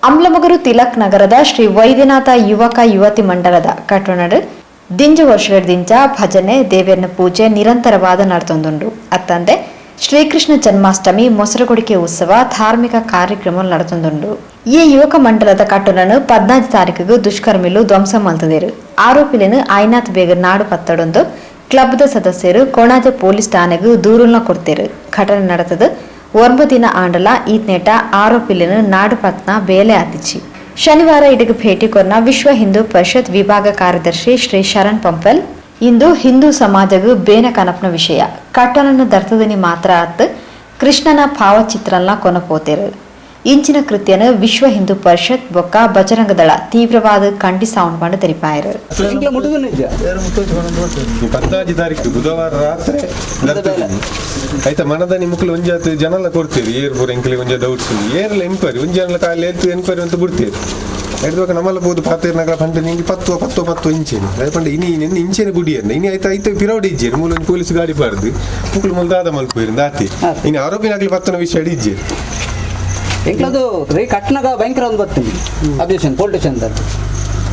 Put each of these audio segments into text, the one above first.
Amblamagaru Tilak ನಗರದ ಶ್ರೀ ವೈದ್ಯನಾಥ ಯುವಕ ಯುವತಿ ಮಂಡಲದ ಕಟ್ಟಣಡು ದಿಂಜ ವರ್ಷದಿಂಚ ಭಜನೆ ದೇವೆರ್ನ ಪೂಜೆ ನಿರಂತರವಾದ ನಡೆತೊಂದುಂಡು. ಅತ್ತಂದೆ ಶ್ರೀಕೃಷ್ಣ ಜನ್ಮಾಷ್ಟಮಿ ಮೊಸರುಗುಡಿಕೆ ಉತ್ಸವ ಧಾರ್ಮಿಕ ಕಾರ್ಯಕ್ರಮ ನಡೆತೊಂದುಂಡು. ಈ ಯುವಕ ಮಂಡಲದ ಕಟ್ಟಣನು 14 ತಾರೀಕಿಗೆ ದುಷ್ಕರ್ಮಿಲು ಧ್ವಂಸ ಮಲ್ತದೇರು. ಆರೋಪಿలను ಆಯ್ನಾಥ್ ಬೇಗ ನಾಡು ಪತ್ತಡೊಂದು ಕ್ಲಬ್ದ ಸದಸ್ಯರು ಕೊಣಾಜೆ ಪೊಲೀಸ್ ಠಾಣೆಗೆ ದೂರುಲ್ನ ಕೊಡ್ತೇರು. ಘಟನೆ ನಡೆತದು 9 ದಿನ ಆಂಡಲ ಈತ್ನೇಟ ಆರೋಪಿలను ನಾಡು ಪತ್ನ ಬೇಲೆ ಆತಿಚಿ. ಶನಿವಾರ ಇಡಗ ಭೇಟಿ ಕೊರ್ನ ವಿಶ್ವ ಹಿಂದೂ ಪರಿಷತ್ ವಿಭಾಗ ಕಾರ್ಯದರ್ಶಿ ಶ್ರೀ ಶರಣ್ ಪಂಪೆಲ್ ಇಂದು ಹಿಂದೂ ಸಮಾಜಗೂ ಬೇನ ಕನಪ್ನ ವಿಷಯ ಕಟ್ಟಣನ ದರ್ತದನಿ ಮಾತ್ರ ಅತ್ ಕೃಷ್ಣನ ಭಾವಚಿತ್ರನ ಕೊನಪೋತೇರು. ಇಂಚಿನ ಕೃತ್ಯನ ವಿಶ್ವ ಹಿಂದೂ ಪರಿಷತ್ ಬೊಕ್ಕ ಬಜರಂಗದಳ ತೀವ್ರವಾದ ಖಂಡಿಸಾವುಂಡು ಪಂಡ ತೆರಿಪಾಯರು. 14 ತಾರೀಕು ಬುಧವಾರ ರಾತ್ರಿ ಆಯ್ತಾ ಮನದ ನಿಮ್ಮಕ್ಳು ಒಂಜಾತ್ ಜನಲ ಕೊಡ್ತೀರಿ ಏರ್ ಪೂರ ಎಂಕ್ಲಿಗೆ ಒಂಜ ಡೌಟ್ಸ್ ಏರ್ಲ ಎನ್ಕ್ವೈರಿ ಒಂಜಿ ಜನಲ ಖಾಲಿ ಎನ್ಕ್ವೈರಿ ಅಂತ ಬಿಡ್ತೀರಿ. ಎಡ್ದೋಕ ನಮ್ಮಲ್ಲ ಪೋದು ಪಾತೇರ್ನಗಲ ಪಂಡ ನಿಂಗೆ ಪತ್ತು ಪತ್ತು ಪತ್ತು ಇಂಚೇನು ಅದೇ ಪಂಡ ಇನಿ ನಿನ್ನ ಇಂಚೇನೆ ಗುಡಿಯನ್ನ ಇನಿ ಆಯ್ತು ಆಯ್ತು ಪಿರೌಡ್ ಇಜ್ಜೇರು ಮೂಲ ಒಂಜಿ ಪೊಲೀಸ್ ಗಾಡಿ ಪಾರ್ದು ಮುಕ್ಳು ಮುಲ್ ದಾದ ಮಲ್ಪೇರು ದಾತಿ ಇನ್ನು ಆರೋಪಿನಾಗ್ಲಿ ಪತ್ತನ ವಿಷಯ ಇಜ್ಜೇರು. ಎಂಕ್ಲದು ರೇ ಕಟ್ನಾಗ ಭಯಂಕರ ಒಂದು ಬರ್ತೀನಿ objection police station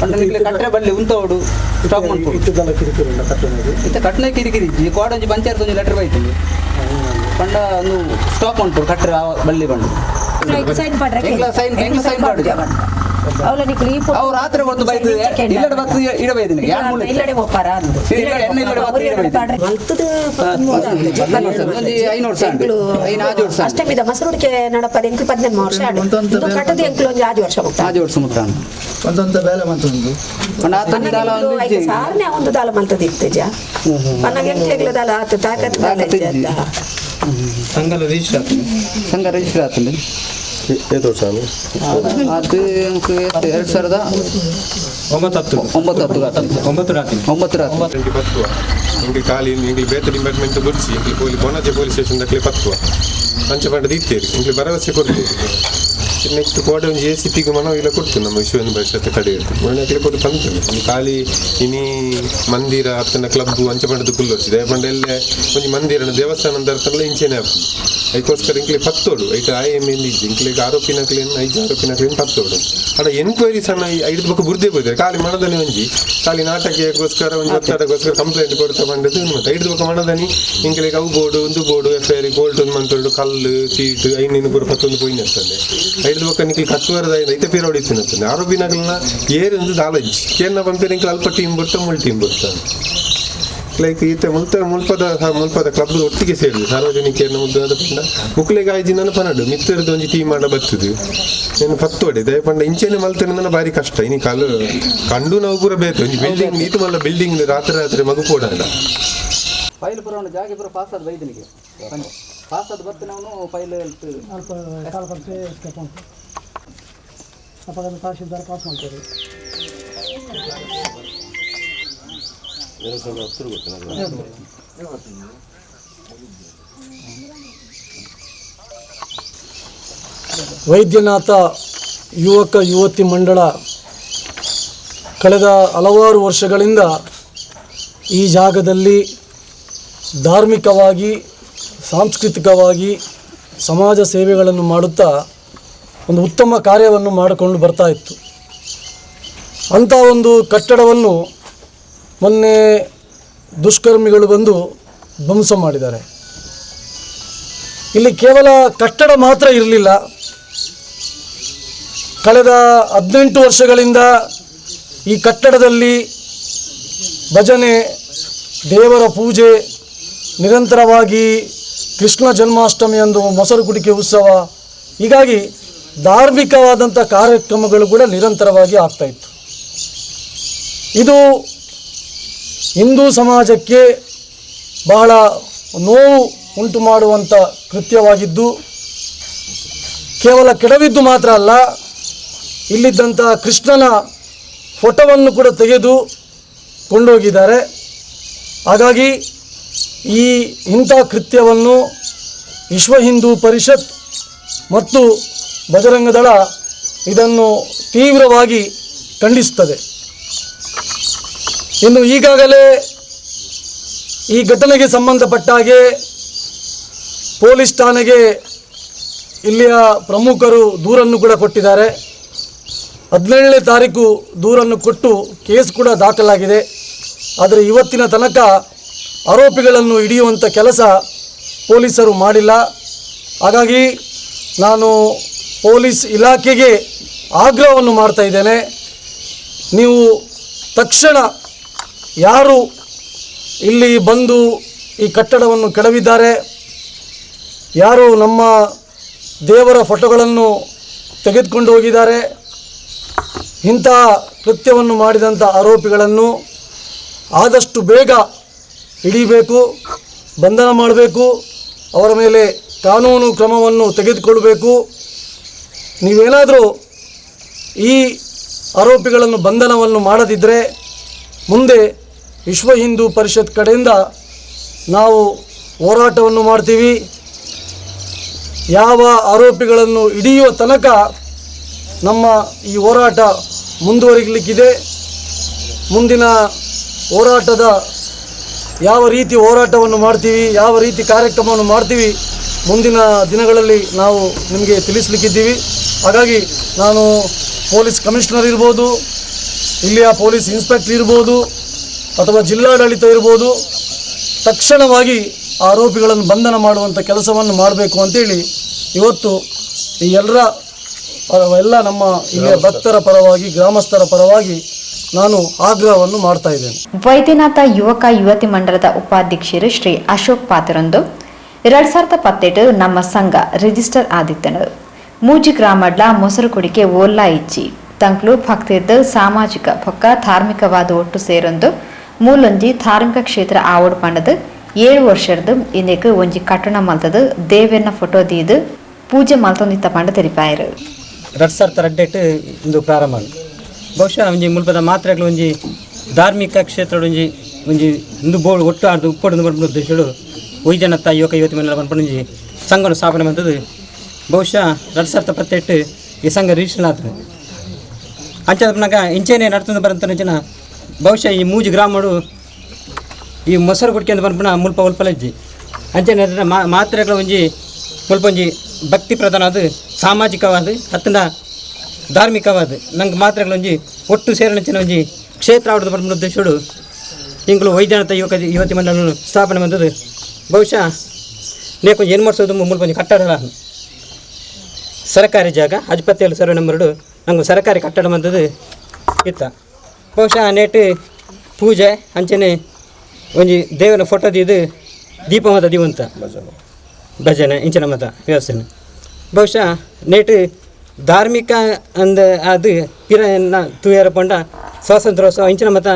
ಪಂಡ ನಿಕ್ಲೆ ಕಟ್ಟರೆ ಬಲ್ಲಿ ಉಂತವಡು ಸ್ಟಾಪ್ ಮನ್ಪು ಇತ್ತ ಕಟ್ಟನೆ ಕಿರಿಕಿರಿ ಇಜ್ಜಿ ಕೋಡಂಜಿ ಪಂಚಾಯತ್ ಒಂಜಿ ಲೆಟರ್ ಬೈತೀನಿ ಪಂಡ ಒಂದು ಸ್ಟಾಪ್ ಮನ್ಪುಡು ಕಟ್ಟರೆ ಬಲ್ಲಿ ಬಂಡು ಎಂಕ್ಲ ಸೈನ್ ಎಂಕ್ಲ ಸೈನ್ ಪಾಡು ಅವು ರಾತ್ರಿ ಹೊತ್ತು ಬೈತು ಇಲ್ಲಡೆ ಬತ್ತು ಇಡ ಬೈದಿನಿ ಯಾನ್ ಮೂಲೆ ಇಲ್ಲಡೆ ಒಪ್ಪಾರ ಅಂದು ಇಲ್ಲಡೆ ಎಣ್ಣೆ ಇಲ್ಲಡೆ ಬತ್ತು ಇಡ ಬೈದಿನಿ ಮಲ್ತದು ಒಂಜಿ 500 ವರ್ಷ ಐನ ಆಜು ವರ್ಷ ಅಷ್ಟಮಿದ ಮಸರುಡಿಕೆ ನಡಪದ ಎಂಕ್ಲು 18 ವರ್ಷ ಆಡು ಕಟ್ಟದ ಎಂಕ್ಲು ಒಂಜಿ ಆಜು ವರ್ಷ ಮುಕ್ತ ಆಜು ವರ್ಷ ಮುಟ್ಟ ಒಂದೊಂದು ಬೇಲೆ ಮಂತೊಂದು ಪಂಡ ಆತೊಂಜಿ ದಾಲ ಒಂದು ಇಜ್ಜಿ. ಸಾರನೆ ಒಂದು ದಾಲ ಮಲ್ತದ ಇತ್ತಜ ಪನ್ನಗ ಎಂಕ್ಲೆಗ್ಲ ದಾಲ ಆತು ತಾಕತ್ ದಾಲ ತಾಕತ್ ಇಜ್ಜಿ. ಇಜ್ಜಿ ಸಂಘ ರಿಜಿಸ್ಟರ್ ಆತುಂಡು ಸಂಘ ರಿಜಿಸ್ಟರ್ ಆತುಂಡು ಏತ್ ವರ್ಷ ಅದು 2009 9 9 ರಾತ್ರಿ 9 ರಾತ್ರಿ ಎಂಕ್ಲಿ ಪತ್ತುವ ಎಂಕ್ಲಿ ಖಾಲಿ ಎಂಕ್ಲಿ ಬೇತೆ ಡಿಪಾರ್ಟ್ಮೆಂಟ್ ಗುರ್ಸಿ ಎಂಕ್ಲಿ ಪೊಲೀಸ್ ಕೊಣಾಜೆ ಪೊಲೀಸ್ ಸ್ಟೇಷನ್ ದಕ್ಲೆ ಪತ್ತುವ ಅಂಚ ಪಂಡ ಇತ್ತೇರಿ ಎಂಕ್ಲಿ ಭರವಸೆ ಕೊಡ್ತೀರಿ. ನೆಕ್ಸ್ಟ್ ಕೋಡೆ ಒಂಜಿ ಎ ಸಿ ಪಿಗೆ ಮನವಿಲ್ಲ ಕೊಡ್ತು ನಮ್ಮ ವಿಶ್ವ ಹಿಂದೂ ಪರಿಷತ್ ಕಡೆ ಮೊನ್ನೆ ಅಕ್ಲೆ ಕೊಟ್ಟು ತಂತು ಖಾಲಿ ಇನಿ ಮಂದಿರ ಅತ್ತನ ಕ್ಲಬ್ ಅಂಚ ಪಂಡದ ಕುಲ್ಲು ವರ್ಷ ಪಂಡ ಎಲ್ಲೆ ಒಂಜಿ ಮಂದಿರನ ದೇವಸ್ಥಾನ ಅರ್ಥಲ್ಲ ಇಂಚೆನೆ ಆಪುಂಡು. ಐಕೋಸ್ಕರ ಇಂಕ್ಲೆ ಪತ್ತೋಡು ಐತ I M N ಇಜ್ಜಿ ಇಂಕ್ಲೆಗ್ ಆರೋಪಿನಕ್ಲೇನ್ ಐಜ್ ಆರೋಪಿನಕ್ಲೇನ್ ಪತ್ತೋಡು ಅಡ ಎನ್ಕ್ವೈರಿ ಸಣ್ಣ ಐದು ಬೊಕ್ಕ ಬುರ್ದೇ ಪೋಯ್ತಾರೆ. ಖಾಲಿ ಮನದಲ್ಲಿ ಒಂಜಿ ಖಾಲಿ ನಾಟಕಕ್ಕೋಸ್ಕರ ಒಂಜಿ ಒತ್ತಡಕ್ಕೋಸ್ಕರ ಕಂಪ್ಲೇಂಟ್ ಕೊಡ್ತಾ ಬಂದದ್ದು ಮತ್ತೆ ಐದು ಬೊಕ್ಕ ಮನದನಿ ಇಂಕ್ಲೆಗ್ ಅವು ಬೋರ್ಡು ಒಂದು board F I R court ಒಂದು ಮಂತೋಡು ಕಲ್ಲು ಚೀಟು ಐನಿನ ಪೂರ ಪತ್ತೊಂದು ಪೋಯಿನ ಐದು ಬೊಕ್ಕ ನಿಕ್ಲಿ ಕಟ್ಟುವರದ ಐತೆ ಪೀರೋಡ್ ಇತ್ತಿನತ್ತಂದೆ ಆರೋಪಿನಗಳನ್ನ ಏರೊಂದು ದಾಲಜ್ಜಿ ಕೇರ್ನ ಪಂಪೇರ್ ಇಂಕ್ಲ ಅಲ್ಪ ಟೀಮ್ ಬರ್ತಾ ಮುಲ್ ಟೀಮ್ ಬರ್ತಾನೆ ಲೈಕ್ ಈತ ಮುಲ್ತ ಮುಲ್ಪದ ಮುಲ್ಪದ ಕ್ಲಬ್ ಒಟ್ಟಿಗೆ ಸೇರಿದೆ ಸಾರ್ವಜನಿಕರನ್ನ ಮುದ್ದಾದ ಪಂಡ ಮುಕ್ಲೆಗ್ ಆಯ್ಜಿನ ಪನಡು ಮಿತ್ರದ ಒಂಜಿ ಟೀಮ್ ಮಾಡ ಬರ್ತದೆ నేను ಪತ್ತೋಡೆ ದಯ ಪಂಡ ಇಂಚೆನೆ ಮಲ್ತೇನೆ ಭಾರಿ ಕಷ್ಟ ಇನಿ ಕಲ್ಲು ಕಂಡು ನಾವು ಪೂರ ಬೇಕು ಒಂಜಿ ಬಿಲ್ಡಿಂಗ್ ನೀತು ಮಲ್ಲ ಬಿಲ್ಡಿಂಗ್ ರಾತ್ರಿ ರಾತ್ರಿ ಮಗು ಪೋಡಾಂಡ ಫೈಲ್ ಪೂರ ಉಂಡು ಜಾಗೆ ಪೂರ ಪಾಸ್ ಆದ ಬೈದನಿಗೆ ಪಾಸ್ ಆದ ಬತ್ತು ನಾವು ಫೈಲ್ ಅಲ್ಪ ಕಾಲು ಪಂಪೆ ಎಸ್ಕೇಪ್ ಉಂಟು ಅಪ್ಪ ತಹಶೀಲ್ದಾರ್ ಪಾಸ್ ಮಾಡ್ತಾರೆ. ವೈದ್ಯನಾಥ ಯುವಕ ಯುವತಿ ಮಂಡಳ ಕಳೆದ ಹಲವಾರು ವರ್ಷಗಳಿಂದ ಈ ಜಾಗದಲ್ಲಿ ಧಾರ್ಮಿಕವಾಗಿ ಸಾಂಸ್ಕೃತಿಕವಾಗಿ ಸಮಾಜ ಸೇವೆಗಳನ್ನು ಮಾಡುತ್ತಾ ಒಂದು ಉತ್ತಮ ಕಾರ್ಯವನ್ನು ಮಾಡಿಕೊಂಡು ಬರ್ತಾ ಇತ್ತು. ಅಂಥ ಒಂದು ಕಟ್ಟಡವನ್ನು ಮೊನ್ನೆ ದುಷ್ಕರ್ಮಿಗಳು ಬಂದು ಧ್ವಂಸ ಮಾಡಿದ್ದಾರೆ. ಇಲ್ಲಿ ಕೇವಲ ಕಟ್ಟಡ ಮಾತ್ರ ಇರಲಿಲ್ಲ, ಕಳೆದ 18 ವರ್ಷಗಳಿಂದ ಈ ಕಟ್ಟಡದಲ್ಲಿ ಭಜನೆ, ದೇವರ ಪೂಜೆ, ನಿರಂತರವಾಗಿ ಕೃಷ್ಣ ಜನ್ಮಾಷ್ಟಮಿಯಂದು ಮೊಸರು ಕುಡಿಕೆ ಉತ್ಸವ, ಹೀಗಾಗಿ ಧಾರ್ಮಿಕವಾದಂಥ ಕಾರ್ಯಕ್ರಮಗಳು ಕೂಡ ನಿರಂತರವಾಗಿ ಆಗ್ತಾಯಿತ್ತು. ಇದು ಹಿಂದೂ ಸಮಾಜಕ್ಕೆ ಬಹಳ ನೋವು ಉಂಟು ಮಾಡುವಂಥ ಕೃತ್ಯವಾಗಿದ್ದು, ಕೇವಲ ಕೆಡವಿದ್ದು ಮಾತ್ರ ಅಲ್ಲ, ಇಲ್ಲಿದ್ದಂಥ ಕೃಷ್ಣನ ಫೋಟೋವನ್ನು ಕೂಡ ತೆಗೆದು ಕೊಂಡೋಗಿದ್ದಾರೆ. ಹಾಗಾಗಿ ಈ ಇಂಥ ಕೃತ್ಯವನ್ನು ವಿಶ್ವ ಹಿಂದೂ ಪರಿಷತ್ ಮತ್ತು ಬಜರಂಗದಳ ಇದನ್ನು ತೀವ್ರವಾಗಿ ಖಂಡಿಸುತ್ತದೆ. ಇನ್ನು ಈಗಾಗಲೇ ಈ ಘಟನೆಗೆ ಸಂಬಂಧಪಟ್ಟ ಹಾಗೆ ಪೊಲೀಸ್ ಠಾಣೆಗೆ ಇಲ್ಲಿಯ ಪ್ರಮುಖರು ದೂರನ್ನು ಕೂಡ ಕೊಟ್ಟಿದ್ದಾರೆ. 17ನೇ ತಾರೀಕು ದೂರನ್ನು ಕೊಟ್ಟು ಕೇಸ್ ಕೂಡ ದಾಖಲಾಗಿದೆ. ಆದರೆ ಇವತ್ತಿನ ತನಕ ಆರೋಪಿಗಳನ್ನು ಹಿಡಿಯುವಂಥ ಕೆಲಸ ಪೊಲೀಸರು ಮಾಡಿಲ್ಲ. ಹಾಗಾಗಿ ನಾನು ಪೊಲೀಸ್ ಇಲಾಖೆಗೆ ಆಗ್ರಹವನ್ನು ಮಾಡ್ತಾ ಇದ್ದೇನೆ, ನೀವು ತಕ್ಷಣ ಯಾರು ಇಲ್ಲಿ ಬಂದು ಈ ಕಟ್ಟಡವನ್ನು ಕೆಡವಿದ್ದಾರೆ, ಯಾರು ನಮ್ಮ ದೇವರ ಫೋಟೋಗಳನ್ನು ತೆಗೆದುಕೊಂಡು ಹೋಗಿದ್ದಾರೆ, ಇಂಥ ಕೃತ್ಯವನ್ನು ಮಾಡಿದಂಥ ಆರೋಪಿಗಳನ್ನು ಆದಷ್ಟು ಬೇಗ ಹಿಡಿಯಬೇಕು, ಬಂಧನ ಮಾಡಬೇಕು, ಅವರ ಮೇಲೆ ಕಾನೂನು ಕ್ರಮವನ್ನು ತೆಗೆದುಕೊಳ್ಳಬೇಕು. ನೀವೇನಾದರೂ ಈ ಆರೋಪಿಗಳನ್ನು ಬಂಧನವನ್ನು ಮಾಡದಿದ್ದರೆ ಮುಂದೆ ವಿಶ್ವ ಹಿಂದೂ ಪರಿಷತ್ ಕಡೆಯಿಂದ ನಾವು ಹೋರಾಟವನ್ನು ಮಾಡ್ತೀವಿ. ಯಾವ ಆರೋಪಿಗಳನ್ನು ಹಿಡಿಯುವ ತನಕ ನಮ್ಮ ಈ ಹೋರಾಟ ಮುಂದುವರಿಗಲಿಕ್ಕಿದೆ. ಮುಂದಿನ ಹೋರಾಟದ ಯಾವ ರೀತಿ ಹೋರಾಟವನ್ನು ಮಾಡ್ತೀವಿ, ಯಾವ ರೀತಿ ಕಾರ್ಯಕ್ರಮವನ್ನು ಮಾಡ್ತೀವಿ ಮುಂದಿನ ದಿನಗಳಲ್ಲಿ ನಾವು ನಿಮಗೆ ತಿಳಿಸಲಿಕ್ಕಿದ್ದೀವಿ. ಹಾಗಾಗಿ ನಾನು ಪೊಲೀಸ್ ಕಮಿಷನರ್ ಇರ್ಬೋದು, ಇಲ್ಲಿಯ ಪೊಲೀಸ್ ಇನ್ಸ್ಪೆಕ್ಟರ್ ಇರ್ಬೋದು, ಅಥವಾ ಜಿಲ್ಲಾಡಳಿತ ಇರ್ಬೋದು, ತಕ್ಷಣವಾಗಿ ಆರೋಪಿಗಳನ್ನು ಬಂಧನ ಮಾಡುವಂಥ ಕೆಲಸವನ್ನು ಮಾಡಬೇಕು ಅಂತೇಳಿ ಇವತ್ತು ಈ ಎಲ್ಲ ನಮ್ಮ ಇಲ್ಲಿಯ ಭಕ್ತರ ಪರವಾಗಿ, ಗ್ರಾಮಸ್ಥರ ಪರವಾಗಿ ನಾನು ಆಗ್ರಹವನ್ನು ಮಾಡ್ತಾ ಇದ್ದೇನೆ. ವೈದ್ಯನಾಥ ಯುವಕ ಯುವತಿ ಮಂಡಲದ ಉಪಾಧ್ಯಕ್ಷರು ಶ್ರೀ ಅಶೋಕ್ ಪಾತಿರೊಂದು 2018 ನಮ್ಮ ಸಂಘ ರಿಜಿಸ್ಟರ್ ಆದಿತ್ತನು. ಮೂಜಿ ಗ್ರಾಮಡ್ಲ ಮೊಸರು ಕುಡಿಕೆ ಓಲ್ಲಾ ಇಚ್ಚಿ ತಂಕ್ಲು ಭಕ್ತಿರ್ದ ಸಾಮಾಜಿಕ ಭಕ್ಕ ಧಾರ್ಮಿಕವಾದ ಒಟ್ಟು ಸೇರೊಂದು ಮೂಲೊಂಜಿ ಧಾರ್ಮಿಕ ಕ್ಷೇತ್ರ ಆವಡ್ ಪಂಡದು 7 ವರ್ಷದ ಇಂದಕ್ಕೆ ಒಂಜಿ ಕಟ್ಟಣ ಮಲ್ತದು ದೇವೆರ್ನ ಫೋಟೋ ದೀದು ಪೂಜೆ ಮಲ್ತೊಂದಿತ್ತ ಪಂಡ ತೆರಿಪಾಯರು. 2002 ಇಂದು ಪ್ರಾರಂಭ. ಬಹುಶಃ ಒಂಜಿ ಮುಲ್ಪದ ಮಾತ್ರೆಗಳು ಒಂಜಿ ಧಾರ್ಮಿಕ ಕ್ಷೇತ್ರ ಒಂಜಿ ಒಂಜಿ ಇಂದು ಬೋರ್ಡ್ ಒಟ್ಟು ಆರ್ದು ಉಪ್ಪೊಡು ಪನ್ಪುನ ಉದ್ದೇಶಡು ವೈದ್ಯನಾಥ ಯುವಕ ಯುವತಿ ಮಂಡಲ ಪನ್ಪುನ ಒಂಜಿ ಸಂಘವನ್ನು ಸ್ಥಾಪನೆ ಬಂದದ್ದು. ಬಹುಶಃ 2018 ಈ ಸಂಘ ರಿಜಿಸ್ಟರ್ ಆತದೆ. ಅಂಚಾದ ಇಂಚೆನೆ ನಡ್ತೊಂದು ಬರಂತ ಜನ ಬಹುಶಃ ಈ ಮೂಜಿ ಗ್ರಾಮಡು ಈ ಮೊಸರು ಗುಟ್ಕೆ ಅಂತ ಪನ್ಪುನ ಮುಲ್ಪ ಉಲ್ಪಲಜ್ಜಿ ಅಂಚನೆ ಮಾತ್ರೆಗಳ ಒಂಜಿ ಮುಲ್ಪ ಒಂಜಿ ಭಕ್ತಿ ಪ್ರಧಾನ ಅದು ಸಾಮಾಜಿಕವಾದ ಅತ್ತಂಡ ಧಾರ್ಮಿಕವಾದ ನಂಗೆ ಮಾತ್ರೆಗಳೊಂಜಿ ಒಟ್ಟು ಸೇರಣಚಿನ ಒಂಜಿ ಕ್ಷೇತ್ರ ಆವಡದ ಪನ್ಪುನ ಉದ್ದೇಶಡು ಇಂಗ್ಲು ವೈದ್ಯನಾಥ ಯುವಕ ಯುವತಿ ಮಂಡಲವನ್ನು ಸ್ಥಾಪನೆ ಬಂದದ್ದು. ಬಹುಶಃ ನೇಕು ಏನು ಮಾಡಿಸೋದು ಮುಲ್ಪ ಒಂಜಿ ಕಟ್ಟಡ ಸರಕಾರಿ ಜಾಗ ಅಜ್ಪತ್ತೇಳು ಸರ್ವೆ ನಂಬರ್ಡು ನಂಗೆ ಸರಕಾರಿ ಕಟ್ಟಡ ಬಂದದ್ದು ಇತ್ತ. ಬಹುಶಃ ನೇಟ್ ಪೂಜೆ ಅಂಚನೆ ಒಂಜಿ ದೇವರ ಫೋಟೋ ದೀದು ದೀಪ ಮತ ದೀವಂತ ಭಜನೆ ಇಂಚಿನ ಮತ ವ್ಯವಸ್ಥೆ. ಬಹುಶಃ ನೇಟ್ ಧಾರ್ಮಿಕ ಅಂದ ಅದು ಪಿರ ತೂಯರ ಪಂಡ ಸ್ವಾತಂತ್ರ್ಯೋತ್ಸವ ಇಂಚಿನ ಮತ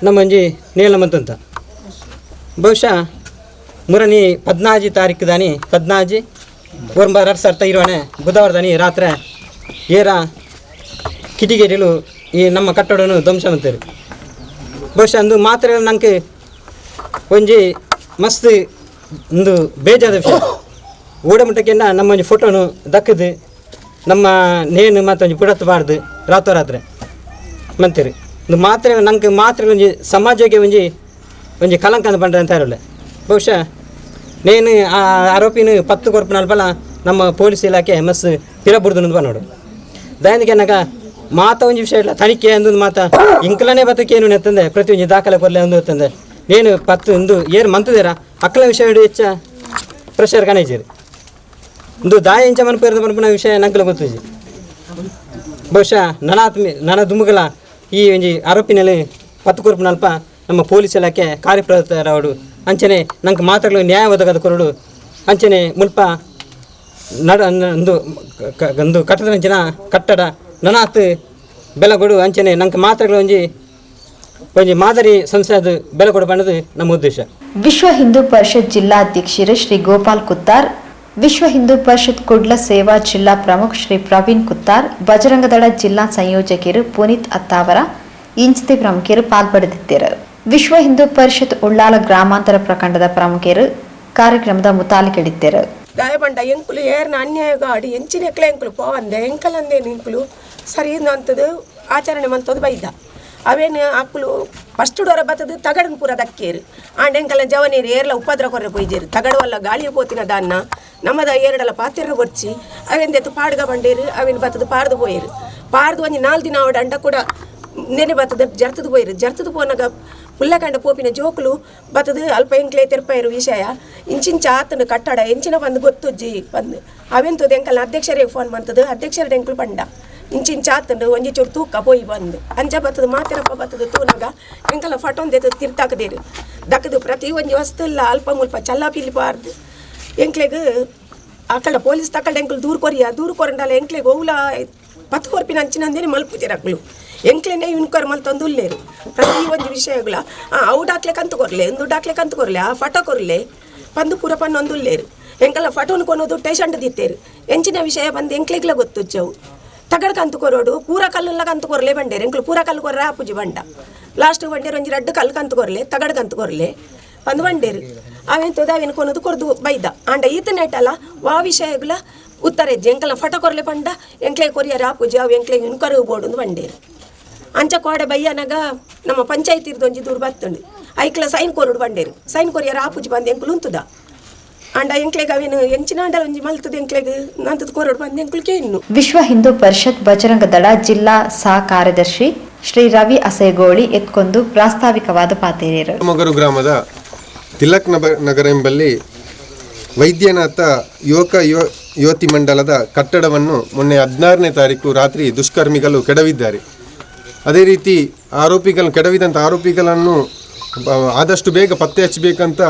ನಮ್ಮಂಜಿ ನೇಲ ಮಂತಂತ. ಬಹುಶಃ ಮುರನಿ 14 ತಾರೀಕು ದಾನಿ 14 ಒರ್ಂಬ 2020 ಬುಧವಾರ ದಾನಿ ರಾತ್ರಿ ಏರ ಕಿಟಿಗೇರಿಲು ಈ ನಮ್ಮ ಕಟ್ಟಡವನ್ನು ಧ್ವಂಸ ಅಂತಾರೆ. ಬಹುಶಃ ಅಂದು ಮಾತ್ರ ನಂಗೆ ಒಂಜಿ ಮಸ್ತ್ ಒಂದು ಬೇಜಾದ ವಿಷಯ. ಓಡಮಟ್ಟಕ್ಕೆನ್ನ ನಮ್ಮ ಒಂಜಿ ಫೋಟೋನು ದಕ್ಕದು ನಮ್ಮ ನೇನು ಮತ್ತೊಂಜಿ ಪುಡತ್ಬಾರ್ದು ರಾತ್ರೋರಾತ್ರಿ ಮಂತೀರಿ. ಒಂದು ಮಾತ್ರೆ ನಂಗೆ ಮಾತ್ರೆ ಒಂಜಿ ಸಮಾಜಕ್ಕೆ ಒಂಜಿ ಒಂಜಿ ಕಲಂಕ ಅಂತ ಪಂಡ್ರೆ ಅಂತ ಇರಲ್ಲ. ಬಹುಶಃ ನೇನು ಆ ಆರೋಪಿನ 10 ಕೊರ್ಪುನಲ್ಪಲ ನಮ್ಮ ಪೊಲೀಸ್ ಇಲಾಖೆ ಮಸ್ತ್ ಪಿರಬುರ್ದು ನೋಡು. ದಯನಿಗೆ ಅನ್ನಕ ಮಾತ ಒಂಜಿ ವಿಷಯ ಇಲ್ಲ ತನಿಖೆ ಅಂದೊಂದು ಮಾತ ಇಂಕ್ಲನೇ ಬತ್ತಕ್ಕೆ ಏನು ಎತ್ತಂದೆ ಪ್ರತಿ ಒಂಜಿ ದಾಖಲೆ ಕೊರಲೆ ಅಂದು ಎತ್ತಂದೆ ನೇನು 10 ಒಂದು ಏನು ಮಂತದೇರ ಅಕ್ಕಲ ವಿಷಯ ಹೆಚ್ಚ ಪ್ರೆಷರ್ ಕಾಣಿಸಿರಿ ಒಂದು ದಾಯ ಇಂಚ ಮನಪೇರದ ಪನ್ಪುನ ವಿಷಯ ನಂಕಲ ಗೊತ್ತಿಜಿ. ಬಹುಶಃ ನನಾತ್ಮಿ ನನ ದುಮುಗಲ ಈ ಒಂಜಿ ಆರೋಪಿನಲ್ಲಿ 10 ಕೊರ್ಪುನಲ್ಪ ನಮ್ಮ ಪೊಲೀಸ್ ಇಲಾಖೆ ಕಾರ್ಯಪ್ರವೃತ್ತರವರು ಅಂಚನೆ ನಂಗೆ ಮಾತ್ರಗಳು ನ್ಯಾಯ ಒದಗದ ಕೊರಡು ಅಂಚನೆ ಮುಲ್ಪ ನಡ ಒಂದು ಒಂದು ಕಟ್ಟದ ಕಟ್ಟಡ ನನಾತ್ ಬೆಲಗೊಡು ಅಂಚನೆ ನಂಗೆ ಮಾತ್ರಗಳು ಒಂಜಿ ಒಂಜಿ ಮಾದರಿ ಸಂಸ್ಥೆ ಬೆಲಗೊಡು ಬಣ್ಣದು ನಮ್ಮ ಉದ್ದೇಶ. ವಿಶ್ವ ಹಿಂದೂ ಪರಿಷತ್ ಜಿಲ್ಲಾಧ್ಯಕ್ಷರು ಶ್ರೀ ಗೋಪಾಲ್ ಕುತ್ತಾರ್, ವಿಶ್ವ ಹಿಂದೂ ಪರಿಷತ್ ಕುಡ್ಲ ಸೇವಾ ಜಿಲ್ಲಾ ಪ್ರಮುಖ ಶ್ರೀ ಪ್ರವೀಣ್ ಕುತ್ತಾರ್, ಬಜರಂಗದಳ ಜಿಲ್ಲಾ ಸಂಯೋಜಕರು ಪುನೀತ್ ಅತ್ತಾವರ ಇಂಚಿತೆ ಪ್ರಮುಖರು ಪಾಲ್ಪಡೆದಿದ್ದರು. ವಿಶ್ವ ಹಿಂದೂ ಪರಿಷತ್ ಉಳ್ಳಾಲ ಗ್ರಾಮಾಂತರ ಪ್ರಖಂಡದ ಪ್ರಮುಖರು ಕಾರ್ಯಕ್ರಮದ ಮುತಾಲಿಕೆಡಿದ್ದರು. ದಾಯಪಂಡ ಎಂಕುಲು ಏರ್ನ ಅನ್ಯಾಯ ಗಾಡಿ ಎಂಚಿನ ಎಕ್ಲೆ ಎಂಕುಲು ಪೋವಂದೆ ಎಂಕಲಂದೇನು ಎಂಕುಲು ಸರಿ ಅಂತದ್ದು ಆಚರಣೆ ಮಂತದ್ದು ಬೈದ ಅವೇನು ಅಕ್ಕಲು ಫಸ್ಟ್ ಡೋರ ಬತ್ತದು ತಗಡನ್ ಪೂರ ದಕ್ಕೇರು ಆಂಡ ಎಂಕಲ ಜವನೀರು ಏರ್ಲ ಉಪದ್ರ ಕೊರ್ರೆ ಪೊಯ್ಜೇರು ತಗಡುವಲ್ಲ ಗಾಳಿಯ ಪೋತಿನ ದಾನ್ನ ನಮ್ಮದ ಏರಡಲ ಪಾತಿರ ಬೊರ್ಚಿ ಅವೆಂದೆತ್ತು ಪಾಡ್ಗ ಬಂಡೇರು ಅವೇನು ಬತ್ತದು ಪಾಡ್ದು ಪೋಯೇರು. ಪಾರ್ದು ಒಂಜಿ 4 ದಿನ ಆವಡ ಅಂಡ ಕೂಡ ನೆನೆ ಬತ್ತದ ಜರ್ತದ ಪೋಯಿರು ಜರ್ತದ ಪೋನಾಗ ಪುಲ್ಲಕಂಡ ಪೋಪಿನ ಜೋಕುಲು ಬತ್ತದ ಅಲ್ಪ ಎಂಕ್ಲೆ ತೆರ್ಪಾಯಿರು ವಿಷಯ ಇಂಚಿಂಚ ಆತನ ಕಟ್ಟಡ ಎಂಚಿನ ಬಂದು ಗೊತ್ತುಜ್ಜಿ ಬಂದು ಅವೆಂತದ ಎಂಕಲ್ನ ಅಧ್ಯಕ್ಷರಿಗೆ ಫೋನ್ ಬಂತದ ಅಧ್ಯಕ್ಷರ ಎಂಕುಲು ಪಂಡ ಇಂಚಿಂಚ ಆತಂಡು ಒಂಜಿ ಚೂರು ತೂಕ ಪೋಯಿ ಬಂದು ಅಂಚ ಬತ್ತದ ಮಾತೆರಪ್ಪ ಬತ್ತದ ತೂನಾಗ ಎಂಕಲ್ನ ಫಟೊಂದು ತಿರ್ತಾಕದೇರು ದಕ್ಕದು ಪ್ರತಿ ಒಂಜಿ ವಸ್ತು ಇಲ್ಲ ಅಲ್ಪ ಮುಲ್ಪ ಚಲ್ಲ ಪಿಲ್ಲಿ ಪಾರ್ದು ಎಂಕ್ಲೆಗ್ ಅಕಡ ಪೊಲೀಸ್ ತಕಲ್ಡ ಎಂಕುಲು ದೂರು ಕೊರಿಯ ದೂರು ಕೊರಂಡಲ ಎಂಕ್ಲೆಗ್ ಒವ್ಲ 10 ಕೊರ್ಪಿನ ಅಂಚಿನಂದೇನೆ ಮಲ್ಪುಜೆರ್ ಅಕ್ಲು ಎಂಕ್ಲೆನೆ ಇನ್ಕ್ವೈರಿ ಮಲ್ತೊಂದು ಉಲ್ಲೇರು ಪ್ರತಿ ಒಂಜಿ ವಿಷಯಗಳ ಅವು ಡಾಕ್ಲೆ ಕಂತು ಕೊರ್ಲೆ ಒಂದು ಡಾಕ್ಲೆ ಕಂತು ಕೊರ್ಲೆ ಆ ಫಟೋ ಕೊರ್ಲೆ ಪಂದು ಪೂರ ಪನ್ನೊಂದು ಉಲ್ಲೇರು ಎಂಕಲ ಫಟೋನು ಕೊನೋದು ಟೇಷನ್ ದಿತ್ತೇರು ಎಂಚಿನ ವಿಷಯ ಬಂದು ಎಂಕ್ಲೆಗ್ಲ ಗೊತ್ತುಜ್ಜವು ತಗಡ್ ಕಂತು ಕೊರೋಡು ಪೂರ ಕಲ್ಲೆಲ್ಲ ಕಂತು ಕೊರ್ಲೆ ಬಂಡೇರು ಎಂಕ್ಲು ಪೂರ ಕಲ್ಲು ಕೊರ್ರೆ ಆಪುಜಿ ಬಂಡ ಲಾಸ್ಟ್ ಬಂಡೇರು ಒಂಜಿ ರಡ್ಡು ಕಲ್ಲು ಕಂತು ಕೊರ್ಲೆ ತಗಡ್ ಕಂತು ಕೊರ್ಲೆ ಬಂದು ಬಂಡೇರು ಅವೆಂತದ ಅವೇನು ಕೊನೋದು ಕೊರ್ದು ಬೈದ ಆಂಡ ಈತನೇಟಲ್ಲ ವಾ ವಿಷಯಗಳ ಉತ್ತರ ಇಜ್ಜಿ ಎಂಕಲ್ನ ಫಟೋ ಕೊರ್ಲೆ ಪಂಡ ಎಂಕ್ಲೆ ಕೊರಿಯರ್ ಆಪುಜಿ ಅವು ಎಂಕ್ಲೆ ಇನ್ಕ್ವೈರಿ ಬೋರ್ಡು ಅಂದ್ ಬಂಡೇರು ಅಂಚ ಕೋಡೆ ಬಯ್ಯನಾಗ ನಮ್ಮ ಪಂಚಾಯತ್ ಒಂಜಿ ದೂರ ಬತ್ತುಂಡು ಐಕ್ಲ ಸೈನ್ ಕೊರುಡು ಬಂಡೇರು ಸೈನ್ ಕೊರಿಯರ್ ಆಪುಜಿ ಬಂದು ಎಂಕುಲು ಉಂತುದ ಆಂಡ ಎಂಕ್ಲೆಗ್ ಅವೇನು ಎಂಚಿನ ಆಂಡಲ ಒಂಜಿ ಮಲ್ತದ ಎಂಕ್ಲೆಗ್ ನಂತದ ಕೊರಡು ಬಂದು ಎಂಕುಲ್ಕೆ ಇನ್ನು. ವಿಶ್ವ ಹಿಂದೂ ಪರಿಷತ್ ಬಜರಂಗ ದಳ ಜಿಲ್ಲಾ ಸಹ ಕಾರ್ಯದರ್ಶಿ ಶ್ರೀ ರವಿ ಅಸೇಗೋಳಿ ಎತ್ಕೊಂಡು ಪ್ರಾಸ್ತಾವಿಕವಾದ ಪಾತೇರಿಯರು. ಮೊಗರು ಗ್ರಾಮದ ತಿಲಕ್ ನಗರ ಎಂಬಲ್ಲಿ ವೈದ್ಯನಾಥ ಯುವಕ ಯುವತಿ ಮಂಡಲದ ಕಟ್ಟಡವನ್ನು ಮೊನ್ನೆ 16ನೇ ತಾರೀಕು ರಾತ್ರಿ ದುಷ್ಕರ್ಮಿಗಳು ಕೆಡವಿದ್ದಾರೆ. ಅದೇ ರೀತಿ ಆರೋಪಿಗಳನ್ನು ಕೆಡವಿದಂಥ ಆರೋಪಿಗಳನ್ನು ಆದಷ್ಟು ಬೇಗ ಪತ್ತೆ ಹಚ್ಚಬೇಕಂತ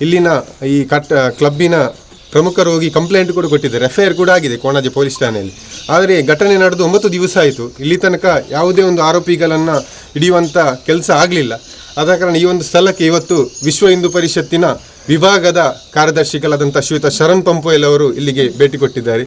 ಇಲ್ಲಿನ ಈ ಕ್ಲಬ್ಬಿನ ಪ್ರಮುಖರು ಹೋಗಿ ಕಂಪ್ಲೇಂಟ್ ಕೂಡ ಕೊಟ್ಟಿದ್ದಾರೆ. ಎಫ್ I R ಕೂಡ ಆಗಿದೆ ಕೋಣಾಜೆ ಪೊಲೀಸ್ ಠಾಣೆಯಲ್ಲಿ. ಆದರೆ ಘಟನೆ ನಡೆದು 9 ದಿವಸ ಆಯಿತು, ಇಲ್ಲಿ ತನಕ ಯಾವುದೇ ಒಂದು ಆರೋಪಿಗಳನ್ನು ಹಿಡಿಯುವಂಥ ಕೆಲಸ ಆಗಲಿಲ್ಲ. ಆದ ಕಾರಣ ಈ ಒಂದು ಸ್ಥಳಕ್ಕೆ ಇವತ್ತು ವಿಶ್ವ ಹಿಂದೂ ಪರಿಷತ್ತಿನ ವಿಭಾಗದ ಕಾರ್ಯದರ್ಶಿಗಳಾದಂಥ ಶ್ರೀಯುತ ಶರಣ್ ಪಂಪೋಯಲ್ ಅವರು ಇಲ್ಲಿಗೆ ಭೇಟಿ ಕೊಟ್ಟಿದ್ದಾರೆ.